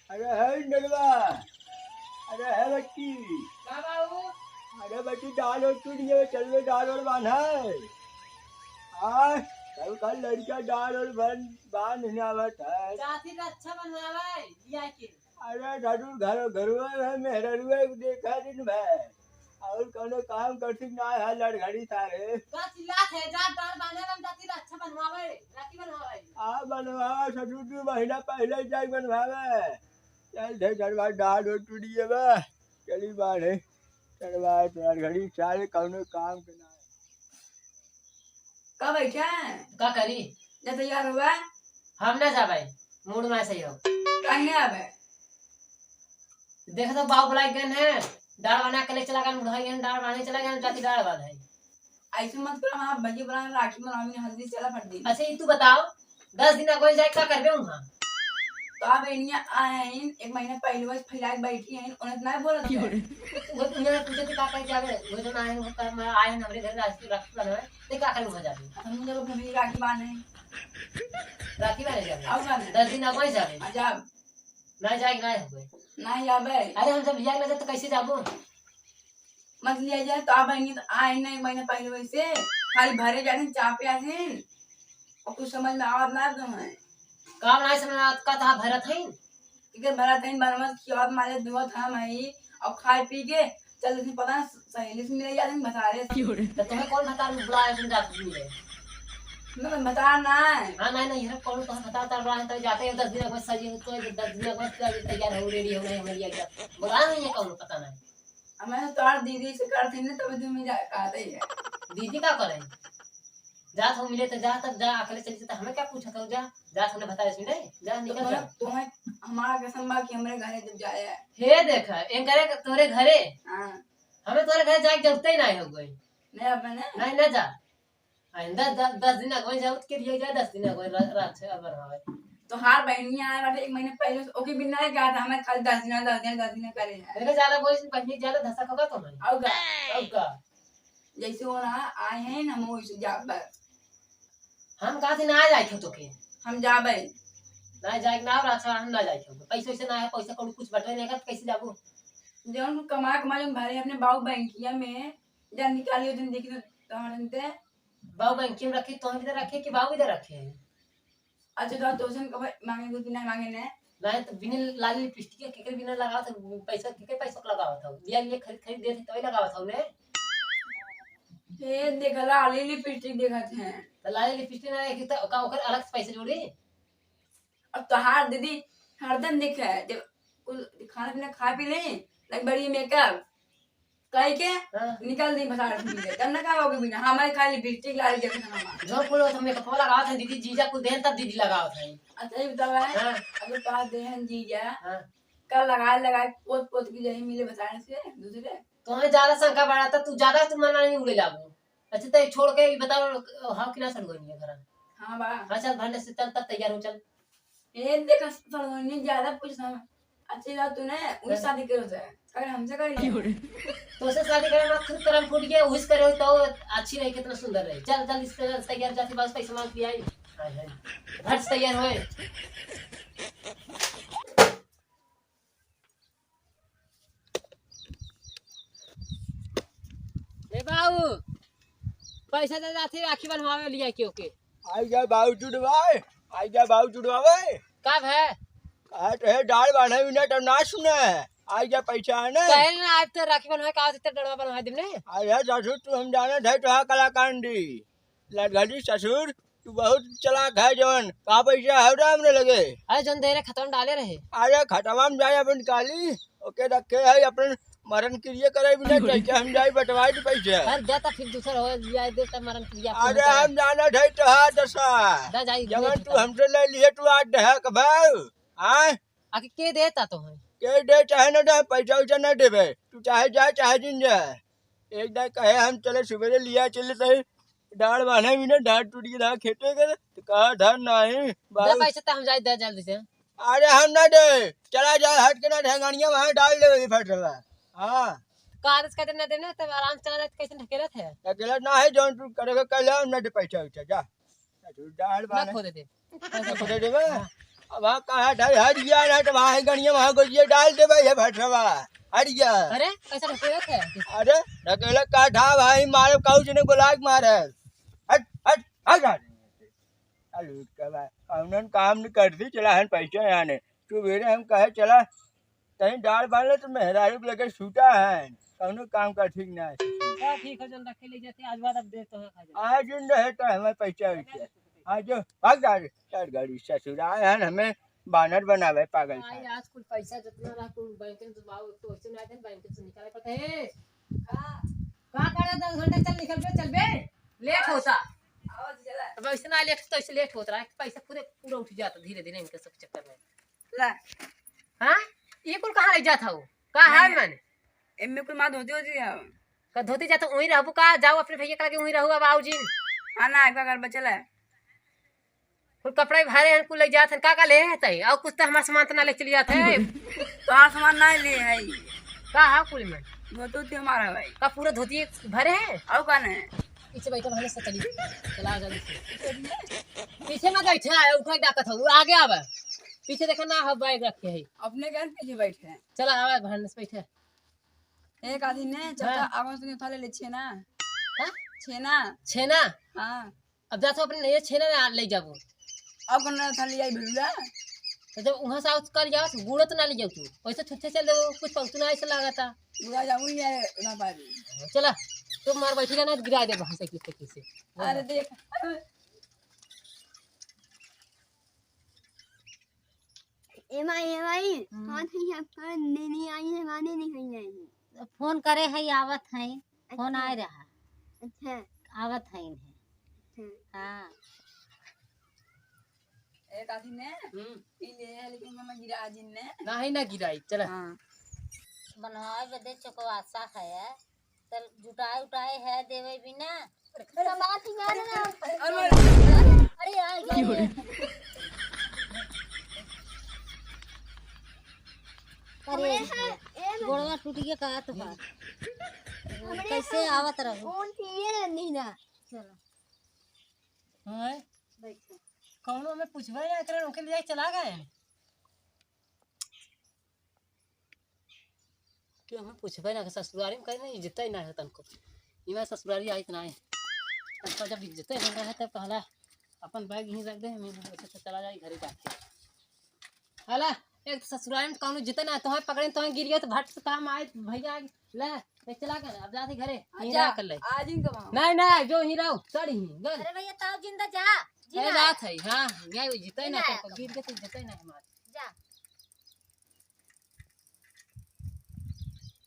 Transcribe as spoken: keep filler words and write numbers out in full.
अरे है नरवा, अरे है बच्ची। का बाबू? अरे बच्ची, डाल और टूट गए, चल रे, डाल और बांधा है। आ, कल कल लड़का डाल और बन बांध नहीं आवत है। चाची रक्षा बनवावे लिया के। अरे ढाडू घर घरवा में मेहररुआ देखा दिन भर। और कौनो काम करती ना है लड़घड़ी सारे। का चिल्लात है, जा डाल बांधे बन जाती रक्षा बनवावे, राखी बनवावे। आ बनवावा ससुर, दू महीना पहले जाई बनवावे। चल ढे डरवा डाल हो टूटिए बा। चली बाढ़े। चलवा लड़घड़ी सारे कौनो काम के ना है। का बैठा है? का करी? जा तैयार हुआ। हम ना जाबे, मूड ना सही हो। काहे ना आबे? देख तो बाबू बुलाए गए हैं, डाल बना के ले चला गए, बुढ़ाई हैं, डाल बनाने चला गए, जाती डाल बांध है। ऐसे मत करो, हमारा भैया बुलाए, राखी बनावे, हल्दी चला फट दी। अच्छा, ये तू बताओ, दस दिन अगोई जाए, का करबे वहाँ? तो आप इनिया आए हैं, एक महीना पहले बस फैला के बैठी हैं, उन्हें ना बोलत है। वो उन्हें पूछे थे, का कहे जाबे, वो जो ना आए, वो कर, मैं आए हैं, हमरे घर राखी, राखी बनावे, ते का करे वहाँ जाबे? हम जब अपने राखी बांधे। राखी बांधे जाबे? और बांधे। दस दिन अगोई जाबे? आ, जाब। ना जाए, ना होबे। ना जाबे। अरे, हम जब लिया ना जाए, तो कैसे जाबो? मत लिया जाए, तो आप आएंगे, तो आए ना एक महीना पहले वैसे, खाली भरे जाते, चापे आते, और कुछ समझ में आवत ना तो है। का ना समझ में आवत, का तहा भरत है? इधर भरत है, भर मत खियावत, मारे दुआत हम है, और खाए पी के चल, तुम पता ना, सहेली से मिले जाते हैं, भतारे से। तो तुम्हें कौन भतार में बुलाया, तुम जाते मिले? मैं भतार ना है। हाँ, नहीं, नहीं, ये कौन तुम्हें भतार उतार रहा है, तो जाते हैं दस दिन बाद सजी, तो दस दिन बाद तैयार हो, ready हो, नहीं, हमें लिया गया। बुलाया नहीं है कौन, पता नहीं। अब मैं तो तोहार दीदी से करत हई ना, तब तुम्हें जा-, कहत हई। दीदी का करे? जात हो मिले तो जा, तब जा, अकेले चली जा, तो हमें क्या पूछत हो? जा, जा, तूने बताया सुने, जा, निकल जा। तुम्हें, तुम्हें हमारा कसम बा कि हमरे घरे जब जाए। हे देख, एन करे तोरे घरे। हाँ। हमें तोरे घरे जाए के जरूरत ही नहीं हो गई। नहीं, अब मैं नहीं। नहीं, ना जा। आइंदा द-, दस दिन अगवे जाओ के लिए जा, दस दिन अगवे रा-, रात से अगर हवे। तो हार बहनिया आए बाटे एक महीने पहले से, ओके बिना है क्या था, हमें खाली दस दिन, दस दिन, दस दिन करे है। मेरे ज्यादा बोल, बहनी ज्यादा धसा खबा तो नहीं। और का? और का? जैसे वो रहा, आए हैं, हम वैसे जाब बस। हम कहा थे ना जाए थे तो के? हम जाबे। ना जाए ना, और अच्छा हम ना जाए थे। पैसे वैसे ना है, पैसा कौड़ी कुछ बटवे नहीं कर, कैसे जाबो? जौन कमा कमा जौन भरे अपने बाबू बैंकिया में, जा निकालियो दिन देखी तो तोहर अंते। बाबू बैंकिया में रखे, तोहर इधर रखे कि बाबू इधर रखे? अच्छा, तो तोसन कब मांगे, कुछ नहीं मांगे ने? नहीं तो बिना लाली लिपस्टिक के केकर बिना लगावत हो, पैसा केकर पैसा लगावत हो? दिया लिए खरीद खरीद देते तभी लगावत हो ने। हे देखा, लाली लिपस्टिक देखत हैं। तो लाली लिपस्टिक ना रखी तो ओका, ओकर अलग से पैसे जोड़ी। अब तोहार दीदी हरदम देखे, जब कुल खाना पीना खा पी ले, लग बड़ी मेकअप कह के हाँ। निकल दी भतार से मिले। तब ना का होगे बिना, हमारे खाली लिपस्टिक लाली देखत हैं हमार। जो कुल हो तो मेकअप लगावत हैं दीदी, जीजा कुल देन तब दीदी लगावत हैं। अच्छा, ये बतावा है, हाँ। अगर तोहार देहन जीजा, हाँ। कल लगाए लगाए पोत पोत के यही मिले भतार से दूसरे। तुम्हें ज्यादा शंका बढ़ा था, तू ज्यादा तू मना नहीं उड़े लागू। अच्छा, तो छोड़ के ये बताओ, हाँ कि ना सड़गोनी है घर? हाँ बा। हाँ, चल, भांडे से चल, तब तैयार हो, चल। ए, देख, सड़गोनी ज्यादा पूछना। अच्छी बात तूने, उस हाँ। शादी करो से। अगर हमसे कहीं नहीं। तो से शादी करे, मैं खुद करम फूट गया, उस करे तो अच्छी रही, कितना सुंदर रही। चल, चल, इससे तैयार जाती, बस पैसा मांग के आई। हाय, हाय। घर से तैयार होए। ए बाबू, पैसा दे जाती राखी बनवावे लिया के ओके। आई जा बाबू जुड़वाए, आई जा बाबू जुड़वावे। कब है? कहा तो है डाल बांधे बिना तो ना सुने। आई जा पैसा है ना। कहे ना आज तो राखी बनवाए, कहा तो डड़वा बनवा दे ने। अरे ससुर तू हम जाने थे तो कलाकांडी। लड़घड़ी ससुर, तू बहुत चालाक है जवन। का पैसा है रे हमरे लगे? अरे जौन दे रहे खतवा में डाले रहे। अरे खतवा में जाए अपन काली, ओके रखे है अपन मरन क्रिया करे बिना, कैसे हम जाई बटवाई दे पैसा। अरे दे ता फिर दूसर हो, लिया दे ता मरन क्रिया अरे पूरा। हम जाना है तो हाँ दसा। दा जाई, जवन ले तू ता। हमसे ले लिए तू आज डहक भाव। आए? आके के देता तो है? के दे चाहे ना दे, पैसा वैसा ना देबे। तू चाहे जा, चाहे जिन जा। एक दाई कहे हम चले सुबेरे लिया चले तई डाड़ बांधे भी ना, डाड़ टूट गई रहा खेते के, तो कहा धन नहीं, दे बाबू। पैसा तो हम जाए दे जल्दी से। अरे हम ना दे, चला जाए हट के ना ढेंगनिया वहाँ डाल दे वही फट रहा। हाँ। कागज का दिन ना देना, तब आराम से चला जाए, कैसे ढकेलत है? ढकेलत ना है, जौन तू करे के कहले, हम ना दे पैसा वैसा, जा। तू डाड़ ना बांधे। खोदे दे। ना खोदे देबे? हाँ। अब वहाँ कहाँ ढाई हट गया ना, तो वहाँ गणिया वहाँ गोजिया डाल दे भाई, है भटवा। हट गया। अरे, कैसा ढकेलत है? अरे, ढकेलत का ढा भाई, मारे काऊ जने गोलाग मारे। हट, हट, हट, हट। अरे, उसका भाई, कौनन काम नहीं करती, चला हन पैसा यहाँ ने। तू मेरे हम कहे चला, कहीं डाल बांध ले तो मेहरारू के लगे सूता है, कौनो काम का ठीक ना है। का ठीक है, चल रखे ले जाते, आज बाद अब दे तो है खा जा। आज दिन रहे तो हमें पैसा वैसा। आज जो भाग जा रे, चल गाड़ी ससुरा है, हमें बानर बनावे पागल आई। आज कुल पैसा जितना रहा कुल बैंक में जमा हो, तो ऐसे ना दे, बैंक से निकाले पड़ते हैं। का? का करे, दस घंटा चल निकल बे, चल बे, लेट होता। अब ऐसे ना लेट तो ऐसे लेट होता रहा, पैसा पूरे पूरा उठ जाता धीरे धीरे इनके सब चक्कर में। ला। हाँ? ये कुल कहाँ ले जात हऊ? का है नहीं, माने? एमे कुल माँ धोती होती है। का धोती जात वहीं रहबू का? जाओ अपने भैया के लगे वहीं रहू, अब आओ जी। हाँ ना, का कर बचल है? कुल कपड़ा भी भरे हैं, कुल ले जात हैं, का का ले है तई? और कुछ तो हमारा सामान तो ना ले चली जात है। तो हाँ, सामान ना ले है। का है कुल में? धोती होती हमारा भाई। का पूरा धोती भरे है? और का नहीं? पीछे बैठो, भाने से चली। चला आ, जल्दी से। पीछे मत बैठे, आए, उठा डाकत हो, आगे आवे। पीछे देखा ना, हो बैग रखे है। अपने घर पीछे बैठे हैं। चला, आवे, भाने से बैठे। एक आदमी ने चलता हाँ। आगन से उठा ले, ले छेना। हाँ? छेना। छेना? हाँ। अब जात हो अपने लिए छेना ना ले जाबो। अब कौन उठा ले जाई भिड़ुआ? तो जब वहाँ से आउट कर जाओ, तो गुड़ो तो ना ले जाओ तू। वैसे छुच्छे चल दे, कुछ पहुँचू ना ऐसा लगा था। गुड़ा जामुन ले आए, ना पारी। चला, तो मार बैठी ना, गिरा दे वहाँ से किसे किसे। अरे देख, अरे। ए माई, ए माई, हम्म। हाँ, ठीक है, आपका नहीं, नहीं आई है, गाने नहीं कहीं आई है। फोन करे है, आवत है, फोन अच्छा। आए रहा। अच्छा। आवत है इन्हें। अच्छा। हाँ। ए, काकी ने? हम्म। ई ले है, लेकिन मम्मा गिरा जिन ने। नाही ना गिराई, चला। हाँ। बनवाए बदे चकवासा है, चल जुटाए उटाए है देवे बिना। सामान सिंगारे ना। अरे, अरे, आ गया। अरे, हमरे है, ए, गोड़वा टूट गया का तो बा। हमरे कैसे है, आवत रहू? कौन थी ये नहीं ना? चलो। हाँ? बैठो। कौनो हमें पूछबे ना करे, ओके लिए चला गए। क्यों हमें पूछबे ना, ससुरारी में कहीं ना इज्जत ही ना है तनको। इमा ससुरारी आई तो ना है। तनको जब इज्जत ही ना है, तब पहला अपन बैग यहीं रख दे, हम यहीं से चला जाए घरे जाके। हला, एक तो ससुराल में कौनो जिते ना, तोहे पकड़े, तोहे गिर गया तो भट से काम आए, भैया आए, ले, ले चला कर, अब जाते घरे, आ हीरा जा, कर ले। आ जिन कमाओ। नहीं, नहीं, जो हीरा, चढ़ ही, गल। अरे भैया, ताऊ जिंदा जा, ए, जिंदा। रात है, हाँ, ये जिते ना, जिंदा तो है। गिर गया तो जिते ना हमारे।